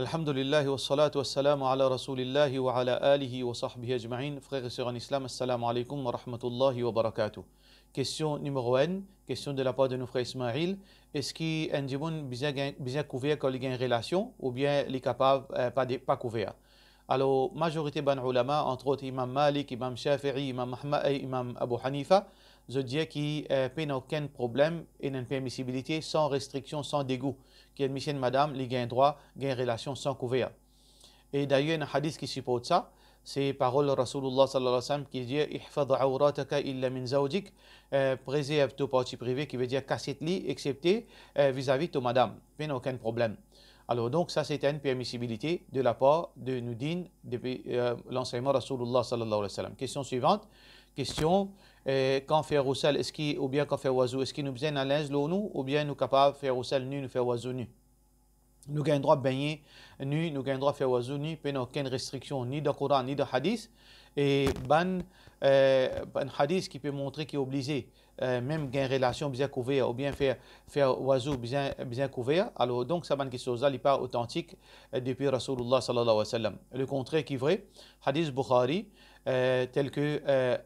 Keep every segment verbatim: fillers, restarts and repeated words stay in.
Alhamdulillah, wassalatu wassalamu ala Rasoulillah wa ala alihi wa sahbihi ajmain. Frer e ser an Islam, assalamu alaikum wa rahmatullahi wa barakatuh. Kestion nimero enn, kestion de lapar de nou frer Ismail, eski enn dimoun bizin gagn, bizin kouver kan li gagn relasion, oubien li kapav, eh, pa de, pa kouver? Alor, mazorite bann oulama, antrot Imam Malik, Imam Shafi'i, Imam Ahmad, eh, Imam Abu Hanifa, zot dir ki, eh, pena okenn problem, ena enn permisibilite, san restriksion, san degou, ki enn misie, enn madam, li gagn drwa gagn relasion san kouver. E dayer, ena hadis ki siport sa, se parol Rasoulillah sallallahu alayhi wa sallam ki dir, "Ihfaz awrataka illa min zawjik", eh, prezerv to parti prive, ki vedir kasiet li, exsepte, eh, vizavi to madam. Pena okenn problem. Alor, donk, sa se enn permisibilite de lapar de nou din depi, eh, lansegnman Rasoulillah sallallahu alayhi wa sallam. Kestion swivant, kestion, eh, kan fer rousel, eski, oubien kan fer wazou, eski nou bizin ena linz lor nou, oubien nou kapav fer rousel ni, nou fer wazou ni? Nou gagn drwa bengne ni, nou gagn drwa fer wazou ni, pena okenn restriksion, ni dan Koran, ni dan hadis. E bann, eh, bann hadis ki pe montre ki oblize, eh, mem gagn relasion bizin kouver, oubien fer, fer wazou bizin, bizin kouver. Alor, donk, sa bann kiksoz la, li pa otantik, eh, depi Rasoulillah sallallahu alayhi wa sallam. Lekontrer ki vre, hadis Bukhari, eh, tel ke, eh,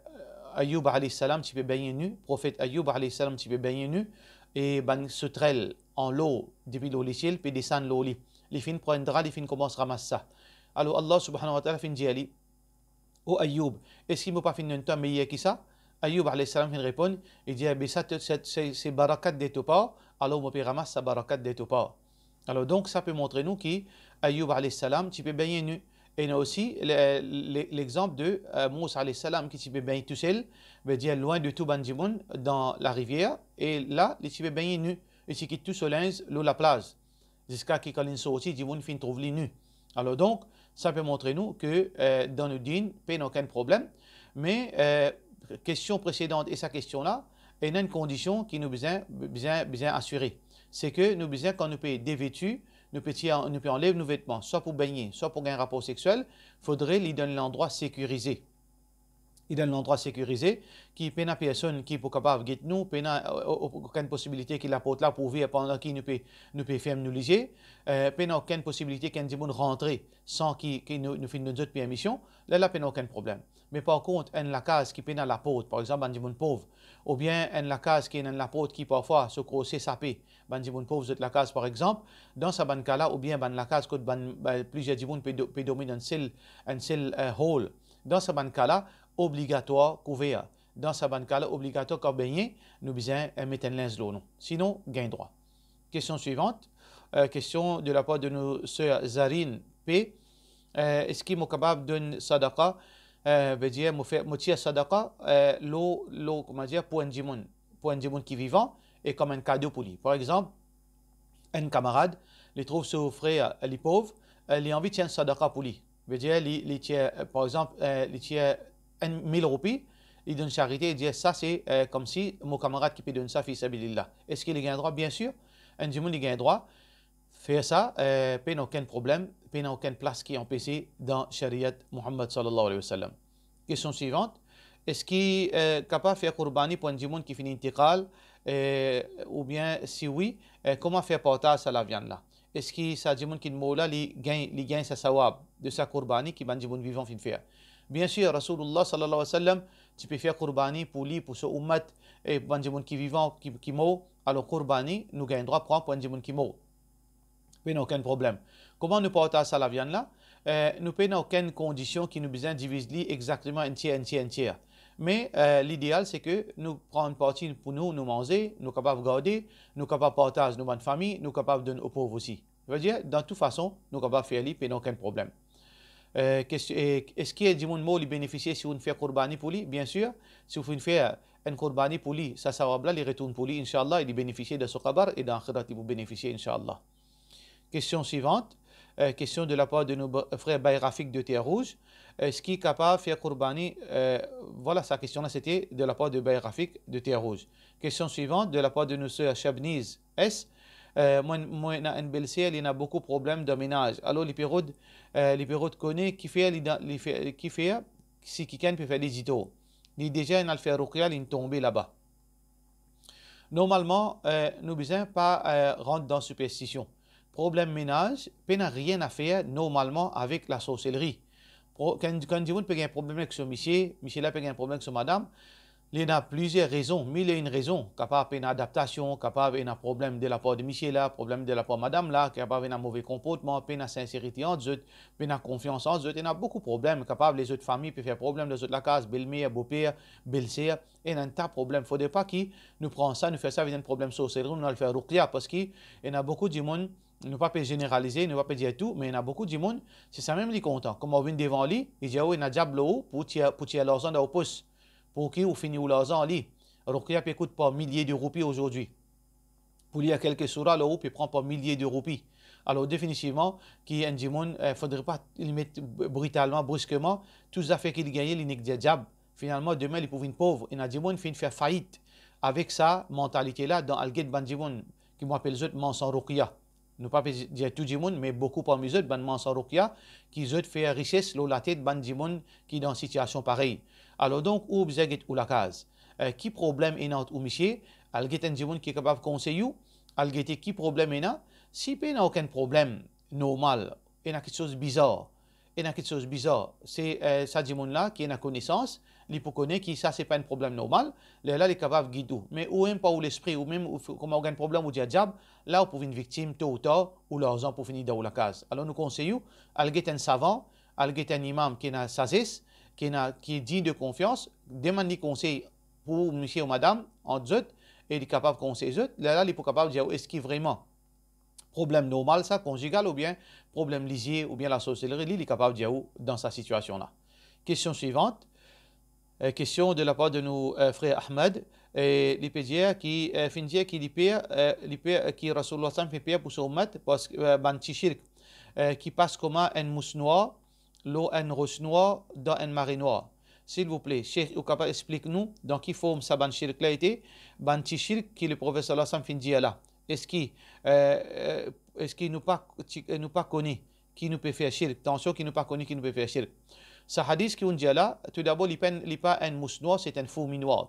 Ayoub alayhi salam ti pe bengne ni, profet Ayoub alayhi salam ti pe bengne ni, e bann sotrel an lor depi lor lesiel pe desann lor li. Li finn pran enn dra, li finn koumans ramas sa. Alor, Allah subhanahu wa ta'ala finn dir li, "O Ayoub, eski mo pa finn donn twa meyer ki sa?" Ayoub alayhi salam finn reponn, li dir, "Be sa, se, se, se barakat de to par, alor mo pe ramas sa barakat de to par." Alor, donk, sa pe montre nou ki Ayoub alayhi salam ti pe bengne ni. Ena osi le, le, lexanp de, eh, Mousa alayhi salam ki ti pe bengne tousel, vedir lwin de tou bann dimoun dan larivier, e la, li ti pe bengne ni, li ti kit tou so linz lor laplaz, ziska ki kan linn sorti, dimoun finn trouv li ni. Alor donk, sa pe montre nou ke, eh, dan nou din, pena okenn problem. Me, eh, kestion presedan e sa kestion la, ena enn kondision ki nou bizin, bizin, bizin asire. Se ke nou bizin, kan nou pe deveti, nou pe tir, nou pe anlev nou vetman, swa pou bengne, swa pou gagn rapor seksiel, fodre li dan enn landrwa sekirize. Li dan enn landrwa sekirize, ki pena personn ki pou kapav get nou, pena, o-, o-, okenn posibilite ki laport la pou ouver pandan ki nou pe, nou pe ferm nou lizie, eh, pena okenn posibilite ki enn dimoun rantre san ki, ki nou, nou finn donn zot permision, lerla pena okenn problem. Me par kont, enn lakaz ki pena laport, par exanp, bann dimoun pov, oubien enn lakaz ki ena enn laport ki parfwa so krose sape, bann dimoun pov zot lakaz, par exanp, dan sa bann ka la, oubien bann lakaz kot bann, bann, plizier dimoun pe do-, pe dormi dan enn sel, enn sel, eh, hall, dan sa bann ka la, obligatwar kouver. Dan sa bann ka la, obligatwar kan bengne, nou bizin, eh, met enn linz lor nou. Sinon, gagn drwa. Kestion swivant, eh, kestion de lapar de nou ser Zarine P. Eh, eski mo kapav donn sadaka, eh, vedir mo fer, mo tir sadaka, eh, lor, lor, kouma dir, pou enn dimoun, pou enn dimoun ki vivan, e kom enn kado pou li. Par exanp, enn kamarad, li trouv so frer, eh, li pov, eh, li anvi tir enn sadaka pou li. Vedir li, li tir, eh, par exanp, eh, li tir enn mil roupi, li donn sarite, li dir, "Sa se, eh, koumsi mo kamarad ki pe donn sa fi sabilillah." Eski li gagn drwa? Biensir, enn dimoun li gagn drwa fer sa, eh, pena okenn problem, pena okenn plas ki anpese dan shariat Muhammad sallallahu alayhi wa sallam. Kestion swivant, eski, eh, kapav fer kourbani pou enn dimoun ki finn intikal, eh, oubien si wi, eh, kouma fer partaz sa laviann la? Eski sa dimoun ki mor la, li gagn, li gagn sa sawab de sa kourbani ki bann dimoun vivan finn fer? Biensir, Rasoulillah sallallahu alayhi wa sallam ti pe fer kourbani pou li, pou so oumat, e bann dimoun ki vivan, ki, ki mor, alor kourbani, nou gagn drwa pran pou enn dimoun ki mor. Pena okenn problem. Kouma nou partaz sa laviann la? Eh, nou pena okenn kondision ki nou bizin diviz li exakteman enn tier, enn tier, enn tier. Me, eh, lideal, se ke nou pran enn parti pou nou, nou manze, nou kapav garde, nou kapav partaz nou bann fami, nou kapav donn o pov osi. Vedir, dan tou fason, nou kapav fer li, pena okenn problem. Eh, kes-, eh, eski enn dimoun mor li benefisie si ou'nn fer kourbani pou li? Biensir, si ou finn fer enn kourbani pou li, sa sawab la, li retourn pou li, inshallah, e li benefisie dan so kabar, e dan axirat, li pou benefisie, inshallah. Kestion swivant, eh, kestion de lapar de nou ba-, frer Bay Rafik de Terre Rouge. Eski kapav fer kourbani, eh, vwala, sa kestion la, sete de lapar de Bay Rafik de Terre Rouge. Kestion swivant, de lapar de nou ser Shabniz S. Eh, mwa, mwa ena enn belser, li ena boukou problem dan menaz. Alor, li pe rod, eh, li pe rod kone kifer li dan, li fer, kifer, si kikenn pe fer li ditor. Li deza inn al fer ruqya, li'nn tonbe laba. Normalman, eh, nou bizin pa, eh, rant dan siperstision. Problem menaz pena rien a fer normalman avek lasorselri. Pro-, kan, kan dimoun pe gagn problem ek so misie, misie la pe gagn problem ek so madam, li ena plizier rezon, mil e enn rezon. Kapav pena adaptasion, kapav ena problem de lapar de misie la, problem de lapar madam la, kapav ena move konportman, pena sinserite ant zot, pena konfians ant zot, ena boukou problem. Kapav lezot fami pe fer problem dan zot lakaz, belmer, boper, belser, ena enn ta problem. Fodre pa ki nou pran sa, nou fer sa vinn enn problem sorselri, nou al fer ruqya, parski ena boukou dimoun, nou pa pe zeneralize, nou pa pe dir tou, me ena boukou dimoun, se samem li kontan. Kouma ou vinn devan li, li dir ou ena diab lor ou pou tir, pou tir larzan dan ou pos, pou ki ou fini ou larzan li. Ruqya pe kout par milie de roupi ozordi. Pou lir kelke soura lor ou pe pran par milie de roupi. Alor definitivman, ki enn dimoun, eh, fodre pa li met britalman, briskeman, tou zafer ki li gagne, li nek dir diab. Finalman, demin li pou vinn pov. Ena dimoun finn fer fait avek sa mantalite la, dan al get bann dimoun ki mo apel zot mansan ruqya. Nou pa pe dir tou dimoun, me boukou parmi zot, bann mansan ruqya, ki zot fer rises lor latet bann dimoun ki dan sitiasion parey. Alor donk, ou bizin get ou lakaz. Eh, ki problem ena ant ou misie, al get enn dimoun ki kapav konsey ou, al gete ki problem ena. Si pena okenn problem normal, ena kiksoz bizar, ena kiksoz bizar, se, eh, sa dimoun la ki ena konesans, li pou kone ki sa se pa enn problem normal, lerla li kapav gid ou. Me ou mem par ou lespri, ou mem ou f-, kouma ou gagn problem, ou dir diab, la ou pou vinn viktim, to ou tar, ou larzan pou fini dan ou lakaz. Alor nou konsey ou, al get enn savan, al get enn imam ki ena sazes, ki ena, ki dign de konfians, demann li konsey pou misie ou madam, ant zot, e li kapav konsey zot, lerla li pou kapav dir ou eski vreman problem normal sa, konzigal, oubien problem lizie, oubien lasorselri, li, li kapav dir ou dan sa sitiasion la. Kestion swivant, eh, kestion de lapar de nou, eh, frer Ahmed, e li pe dir ki, eh, finn dir ki li per, eh, li per, eh, ki Rasoulullah sallam finn per pou so ummat, parski, eh, bann ti shirk, eh, ki pas kouma enn mous nwar lor enn ros nwar dan enn mare nwar. Silvouple, Sheikh, ou kapav explik nou dan ki form sa bann shirk la ete, bann ti shirk ki Leprofet sallallahu alayhi wa sallam finn dir la? Eski, eh, eh, eski nou pa ti, eh, nou pa kone ki nou pe fer shirk? Tansion ki nou pa kone ki nou pe fer shirk. Sa hadis ki ou'nn dir la, toudabor, li pa enn, li pa enn mous nwar, se enn fourmi nwar.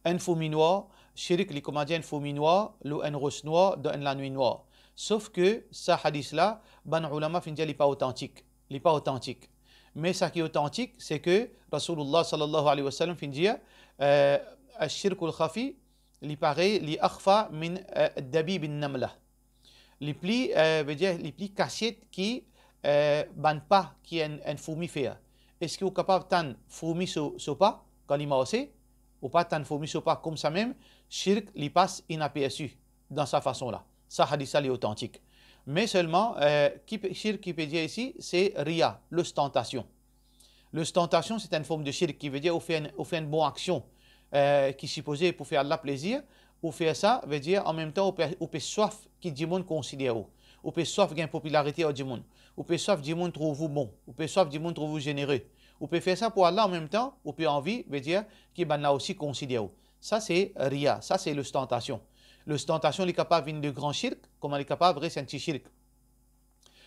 Enn fourmi nwar, shirk li kouma dir enn fourmi nwar lor enn ros nwar dan enn lanwit nwar. Sof ke sa hadis la, bann oulama finn dir li pa otantik. Li pa otantik. Me sa ki otantik, se ke Rasoulullah sallallahu alayhi wa sallam finn dir, eh, "Ash-shirkul khafi, li parey, li akhfa min, eh, dabibin namla." Li pli, eh, vedir, li pli kasiet ki, eh, bann pa ki enn, enn fourmi fer. Eski ou kapav tann fourmi so, so pa kan li marse? Ou pa tann fourmi so pa. Koumsamem, shirk li pas inapersi dan sa fason la. Sa hadis la li otantik. Me selman, eh, ki pe, shirk ki pe dir isi, se riya, lostantasion. Lostantasion, se enn form de shirk, ki vedir ou fer enn, ou fer enn bon aksion, eh, ki sipoze pou fer Allah plezir, ou fer sa, vedir, an mem tan, ou pe, ou pe swaf ki dimoun konsider ou. Ou pe swaf gagn popilarite ar dimoun. Ou pe swaf dimoun trouv ou bon. Ou pe swaf dimoun trouv ou zenere. Ou pe fer sa pou Allah, an mem tan, ou pe anvi, vedir, ki bann la osi konsider ou. Sa se riya, sa se lostantasion. Lostantasion, li kapav vinn de gran shirk, kouma li kapav res enn ti shirk.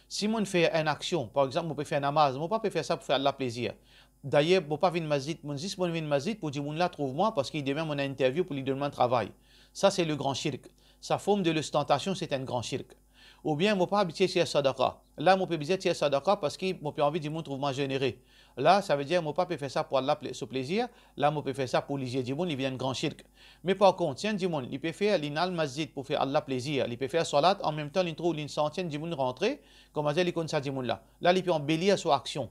Si monn fer enn aksion, par exanp, mo pe fer namaz, mo pa pe fer sa pou fer Allah plezir. Dayer, mo pa vinn masjid, monn zis monn vinn masjid pou dimoun la trouv mwa, parski demin monn ena interview pou li donn mwa travay. Sa se le gran shirk. Sa form de lostantasion, se enn gran shirk. Oubien mo pa abitie tir sadaka. La, mo pe bizin tir sadaka parski mo pe anvi dimoun trouv mwa zenere. La, savedir mo pa pe fer sa pou Allah ple-, so plezir, la, mo pe fer sa pou lizie dimoun, li vinn enn gran shirk. Me par kont, si enn dimoun, li pe fer, li'nn al masjid pou fer Allah plezir, li pe fer salat, an mem tan, li trouv, li'nn santi enn dimoun rantre, kouma dir, li konn sa dimoun la. La, li pe anbelir so aksion.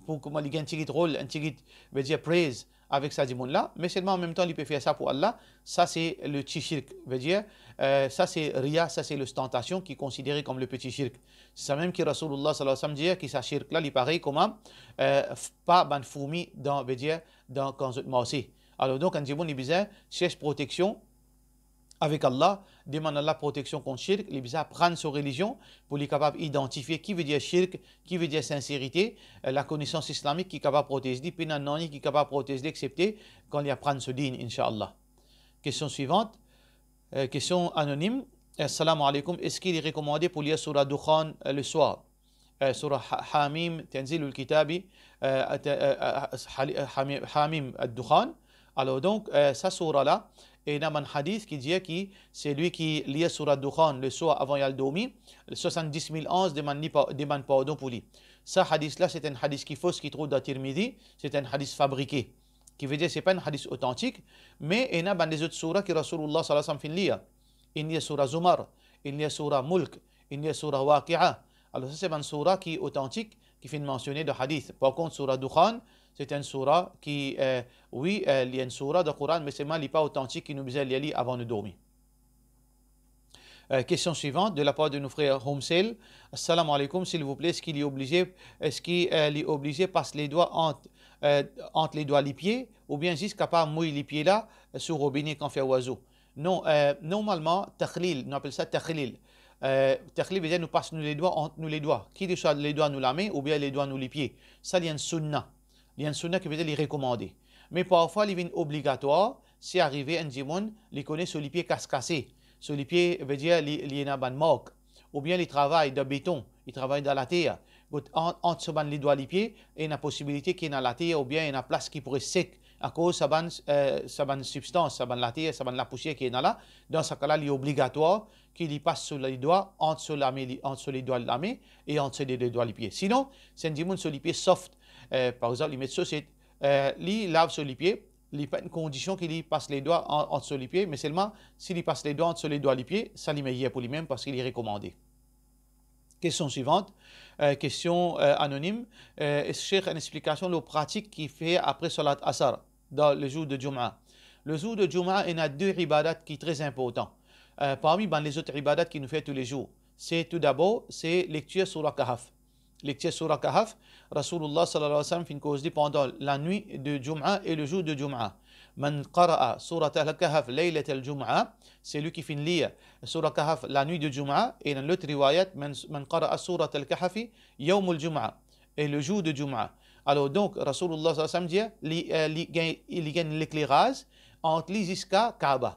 Pou kouma li gagn enn tigit rol, enn tigit, vedir praise, avek sa dimoun la, me selman an mem tan li pe fer sa pou Allah, sa se le ti shirk, vedir, eh, sa se riya, sa se lostantasion ki konsidere kom le peti shirk. Se sa mem ki Rasoulullah sallallahu alayhi wa sallam dir ki sa shirk la, li parey kouma, eh, f-, pa bann fourmi dan, vedir, dan kan zot marse. Alor donk, enn dimoun li bizin chersh proteksion avek Allah, demann Allah proteksion kont shirk, li bizin aprann so relizion pou li kapav idantifie ki vedir shirk, ki vedir sinserite, eh, lakonesans islamik ki kapav protez li, pena nanye ki kapav protez li exsepte kan li aprann so din, inshallah. Kestion swivant, eh, kestion anonim. Assalamu alaikum, eski li rekomande pou lir soura Dukhan, eh, le swar? Eh, soura Ha-, Hamim, Tanzilul Kitabi, eh, at-, eh, eh, Hali-, eh, Hamim, Hamim ad-Dukhan. Alor donk, eh, sa soura la, E ena bann hadith ki dir ki selwi ki lir soura Dukhan le swar avan li al dormi, swasanndis mil anz demann li pa-, demann pardon pou li. Sa hadith la, se enn hadith ki fos, ki trouv dan Tirmidhi, se enn hadith fabrike. Ki vedir se pa enn hadith otantik, me ena bann lezot soura ki Rasoulullah sallallahu alayhi wa sallam finn lir. Inn lir soura Zumar, inn lir soura Mulk, inn lir soura Waqi'a. Alor sa se bann soura ki otantik, ki finn mansione dan hadith. Par kont, soura Dukhan, se enn soura ki, eh, wi, eh, li enn soura dan Koran, me selman li pa otantik ki nou bizin lir li avan nou dormi. Euh, question suivante, de la part de nos frères Homesale. Assalamu alaikum, s'il vous plaît, est-ce qu'il est obligé, est-ce que, euh, li oblize pas ledwa ant, euh, ant ledwa lipie, oubien zis kapav mouy lipie la, euh, sou robine kan fer wazou? Non, euh, normalman, takhlil, nou apel sa takhlil. Euh, takhlil vedir nou pas nou ledwa ant nou ledwa, ki li swa ledwa nou lame oubien ledwa nou lipie. Sa li enn sunna. Li enn sunna ki vedir li rekomande. Me parfwa li vinn obligatwar, si arive enn dimoun, li kone so lipie kas-kase. So lipie vedir li, li ena bann mark. Oubien li travay dan beton, li travay dan later. Kot ant, ant so bann ledwa lipie, ena posibilite ki ena later oubien ena plas ki pou res sek. Akoz sa bann, eh, sa bann sibstans, sa bann later, sa bann lapousier ki ena la, dan sa ka la, li obligatwar ki li pas so ledwa ant so lame, li, ant so ledwa lame e ant so de ledwa lipie. Sinon, si enn dimoun so lipie soft, eh, par exanp, li met soset, eh, li lav so lipie, li pa enn kondision ki li pas ledwa an-, ant so lipie, me selman si li pas ledwa ant so ledwa lipie, sa li meyer pou limem parski li rekomande. Question suivante, euh, question, euh, anonyme. Euh, Cheikh, une explication lor pratik ki fer apre salat Asr dan le zour de Jum'a. Le zour de Jum'a, ena de ibadat ki tre inportan. Euh, parmi bann lezot ibadat ki nou fer toulezour, se toudabor, se lektir soura Kahf. Lektir soura Kahf, Rasoulullah sallallahu alayhi wa sallam finn koz li pandan lanwit de Jum'a e le zour de Jum'a. Man qara'a surat al-Kahf laylat al-Jum'a, selwi ki finn lir soura Kahf lanwit de Jum'a, e dan lot riwayat, man, man qara'a surat al-Kahfi yawm al-Jum'a, e le zour de Jum'a. Alor donk, Rasoulullah sallallahu alayhi wa sallam dir, li, eh, li gagn, li gagn lekleraz ant li ziska Kaaba.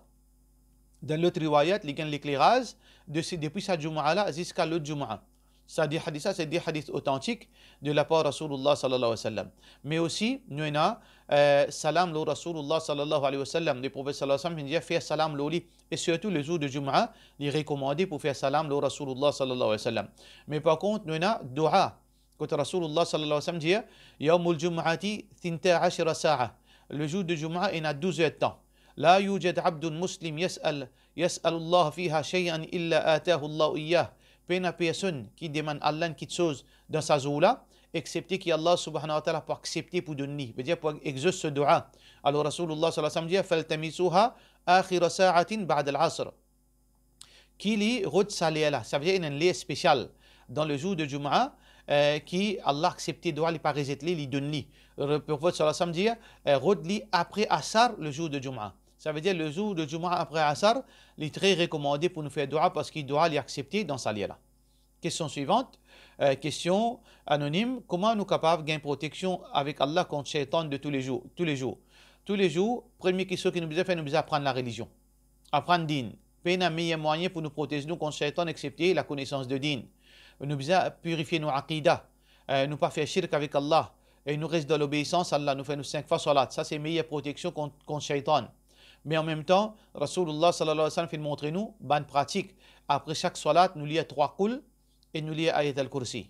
Dan lot riwayat, li gagn lekleraz de se, depi sa Jum'a la ziska lot Jum'a. Sa de hadith la, se de hadith otantik de la par Rasoulullah sallallahu alayhi wa sallam. Me osi, nou ena, eh, salam lor Rasoulullah sallallahu alayhi wa sallam. Le Profet sallallahu alayhi wa sallam finn dir fer salam lor li. E sirtou le zour de Jum'a, li rekomande pou fer salam lor Rasoulullah sallallahu alayhi wa sallam. Me par kont, nou ena doua. Kot Rasoulullah sallallahu alayhi wa sallam dir, yawmul Jum'ati thinta ashara sa'a. Le zour de Jum'a, ena douz er de tan. La yujad abdun muslim yas'al, yas'alullah fiha shay'an illa atahu Allahu iyyah. Pena personn ki demann Allah enn kiksoz dan sa zour la, exsepte ki Allah subhanahu wa ta'ala pou aksepte pou donn li, vedir pou exos so doua. Alor Rasoulullah sallallahu alayhi wa sallam dir, faltamisuha akhira sa'atin ba'da al-asr. Ki li rod sa ler la, savedir ena enn ler spesial dan le zour de Jum'a, eh, ki Allah aksepte doua, li pa rezet li, li donn li. Le Profet sallallahu alayhi wa sallam dir, eh, rod li apre Asr le zour de Jum'a. Savedir le zour de Jum'a apre Asr, li tre rekomande pou nou fer doua parski doua li aksepte dan sa ler la. Question suivante, euh, question anonyme, kouma nou kapav gagn proteksion avek Allah kont shaytan de toulezour, toulezour? Toulezour, premie kiksoz ki nou bizin fer, nou bizin aprann larelizion. Aprann din. Pena meyer mwayin pou nou protez nou kont shaytan exsepte lakonesans de din. Nou bizin pirifie nou aqida. Eh, nou pa fer shirk avek Allah. E nou res dan lobeisans Allah, nou fer nou sink fwa salat. Sa se meyer proteksion kont, kont shaytan. Me anmemtan, Rasoulullah sallallahu alayhi wa sallam finn montre nou bann pratik. Apre sak salat, nou lir trwa koul e nou lir Ayat al-Kursi.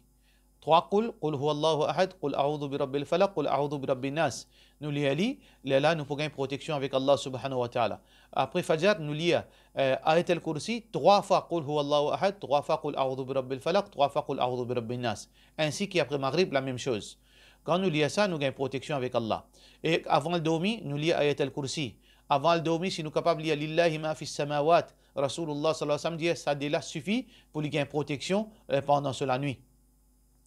Trwa koul, Qul huwallahu ahad, Qul a'udhu bi rabbil falaq, Qul a'udhu bi rabbin nas. Nou lir li, lerla nou pou gagn proteksion avek Allah subhanahu wa ta'ala. Apre Fajr, nou lir, eh, Ayat al-Kursi, trwa fwa Qul huwallahu ahad, trwa fwa Qul a'udhu bi rabbil falaq, trwa fwa Qul a'udhu bi rabbin nas. Ensi ki apre Maghrib, lamem soz. Kan nou lir sa, nou gagn proteksion avek Allah. E avan al dormi, nou lir Ayat al-Kursi. Avan al dormi, si nou kapav lir Lillahi ma fis samawat, Rasoulullah sallallahu alayhi wa sallam dir, sa de la sifi pou li gagn proteksion, eh, pandan so lanwit.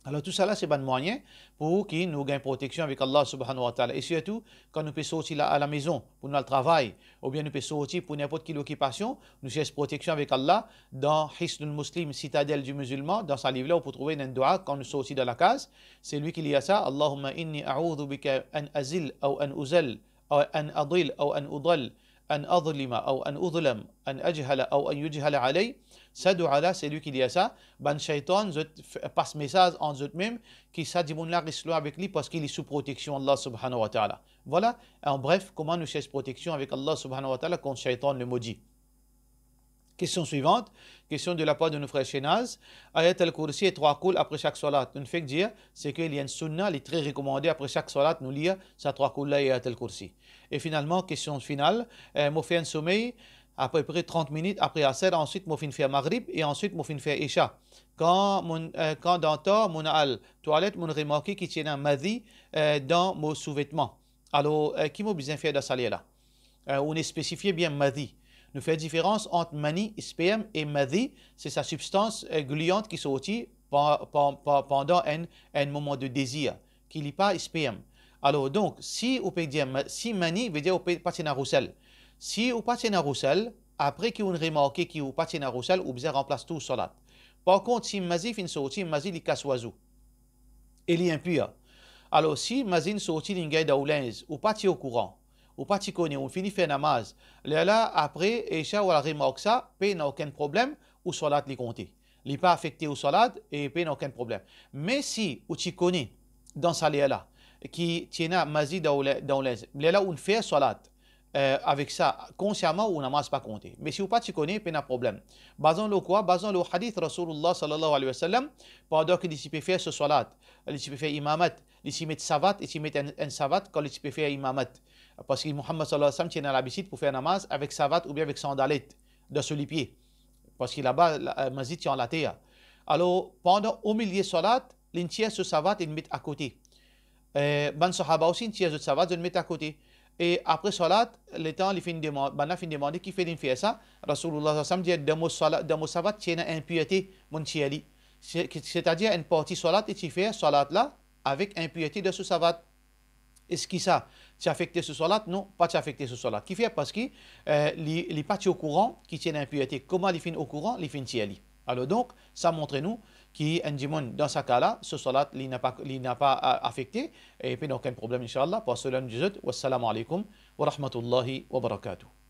Alor, tousala se bann mwayin pou ki nou gagn proteksion avek Allah subhanahu wa ta'ala. E sirtou, kan nou pe sorti la, a lamezon, pou nou al travay, oubien nou pe sorti pou ninport ki lokipasion, nou sers proteksion avek Allah. Dan Hisnul Muslim, Citadelle du Musulman, dan sa liv la, ou pou trouve enn doua kan nou sorti dan lakaz. Selwi ki lir sa, Allahumma inni a'udhu bika an azilla aw an uzalla, aw an adilla aw an udalla, an azlama aw an uzlama, an ajhala aw an yujhala alayya, Sa doua la, selwi ki dir sa, bann shaytan, zot f-, pas mesaz ant zot mem, ki sa dimoun la res lwin avek li parski li sou proteksion Allah subhanahu wa ta'ala. Vwala, an bref, kouma nou sers proteksion avek Allah subhanahu wa ta'ala kont shaytan le modi. Kestion swivant, kestion de lapar de nou frer Shenaz. Ayat al-Kursi e trwa koul apre sak swalat. Nou fek dir, seki li enn sunna, li tre rekomande apre sak swalat, nou lir sa trwa koul la e Ayat al-Kursi. E finalman, kestion final, eh, mo fer enn somey, apepre trant minit apre Asr, answit mo finn fer Maghrib e answit mo finn fer Isha. Kan mo, eh, kan dan tar mo al twalet, mo remarke ki ti ena mazi, eh, dan mo souvetman. Alor, eh, ki mo bizin fer dan sa ler la? Eh, ou'nn spesifie bien mazi. Nou fer diferans ant mani, sperm, e mazi, se sa sibstans, eh, gliyant ki sorti pa-, pa-, pa-, pandan enn, enn moman de dezir, ki li pa sperm. Alor, donk, si ou pe dir ma-, si mani, vedir ou pe, pa ti ena rousel. Si ou pa ti ena rousel, apre ki ou'nn remarke ki ou pa ti ena rousel, ou bizin ranplas tou swalat. Par kont, si mazi finn sorti, mazi li kas ou azou. E li inpir. Alor, si mazin sorti linn gagn dan ou linz, ou pa ti okouran, ou pa ti kone, ou fini fer namaz, lerla apre, Isha ou al remark sa, pena okenn problem, ou swalat li konte. Li pa afekte ou swalat e pena okenn problem. Me si ou ti kone dan sa ler la ki ti ena mazi dan ou le-, dan ou linz, lerla ou'nn fer swalat, eh, avek sa, konsiaman ou namaz pa konte. Me si ou pa ti kone, pena problem. Bazan lor kwa? Bazan lor hadith Rasoulullah sallallahu alayhi wa sallam, pandan ki li ti pe fer so swalat, li ti pe fer imamat, li ti met savat, li ti met enn, enn savat kan li ti pe fer imamat. Parski Muhammad sallallahu alayhi wa sallam ti ena labitid pou fer namaz avek savat oubien avek sandalet dan so lipie. Parski laba, la, eh, mazin ti an later. Alor, pandan omilie swalat, linn tir so savat, linn met akote. Eh, bann sahaba osi, inn tir zot savat, zot met akote. E apre swalat, letan li finn deman-, bann la finn demande kifer linn fer sa, Rasoulullah sallallahu alayhi wa sallam dir, dan mo swala-, dan mo savat ti ena inpirte, mo'nn tir li. Se, setadir enn parti swalat, li ti fer swalat la avek inpirte dan so savat. Eski sa ti afekte so swalat? Non, pa ti afekte so swalat. Kifer? Parski, eh, li, li pa ti okouran ki ti ena inpirte. Kouma li finn okouran? Li finn tir li. Alor donk, sa montre nou ki enn dimoun, dan sa ka la, so swalat, li napa, li napa a-, afekte, e pena okenn problem, inshallah. Par sela nou dir zot, wassalamu alaykum wa rahmatullahi wa barakatuh.